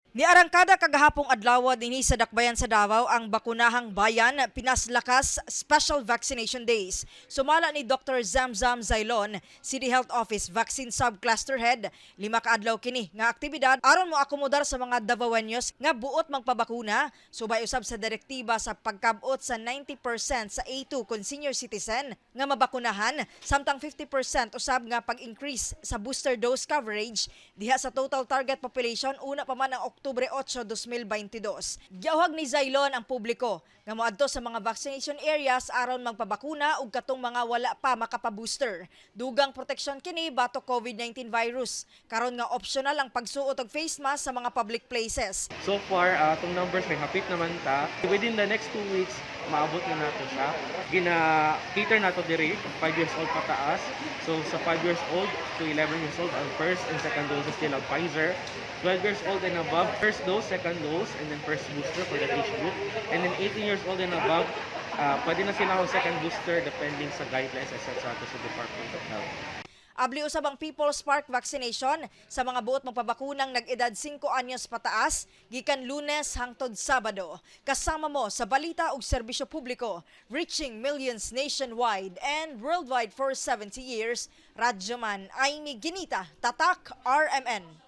Niarangkada kagahapong adlaw dinhi sa Dakbayan sa Davao ang Bakunahang Bayan Pinas Lakas Special Vaccination Days. Sumala ni Dr. Zamzam Zailon, City Health Office Vaccine Subcluster Head, 5 ka adlaw kini nga aktibidad aron mo akomodar sa mga Davaoeños nga buot magpabakuna, subay usab sa direktiba sa pagkabot sa 90% sa A2 kon senior citizen nga mabakunahan, samtang 50% usab nga pag-increase sa booster dose coverage diha sa total target population una pa man ang Oktubre 8, 2022. Giauhag ni Zailon ang publiko nga moadto sa mga vaccination areas aron magpabakuna ug katong mga wala pa makapa-booster. Dugang proteksyon kini batok COVID-19 virus. Karon nga optional ang pagsuot og face mask sa mga public places. So far, atong numbers may hapit naman ta. Within the next 2 weeks, maabot na nato siya. Gina-cater nato diri, 5 years old pataas. So sa 5 years old to 11 years old, ang first and second doses nila Pfizer. 12 years old and above, first dose, second dose, and then first booster for that age group. And then 18 years old and above, pwede na sila ang second booster depending sa guidelines as set sa ato sa Department of Health. Abli usab ang People's Park vaccination sa mga buot magpabakunang nag-edad 5 anyos pataas gikan Lunes hangtod Sabado. Kasama mo sa balita ug serbisyo publiko, reaching millions nationwide and worldwide for 70 years. Radyoman Aimee Ginita, Tatak RMN.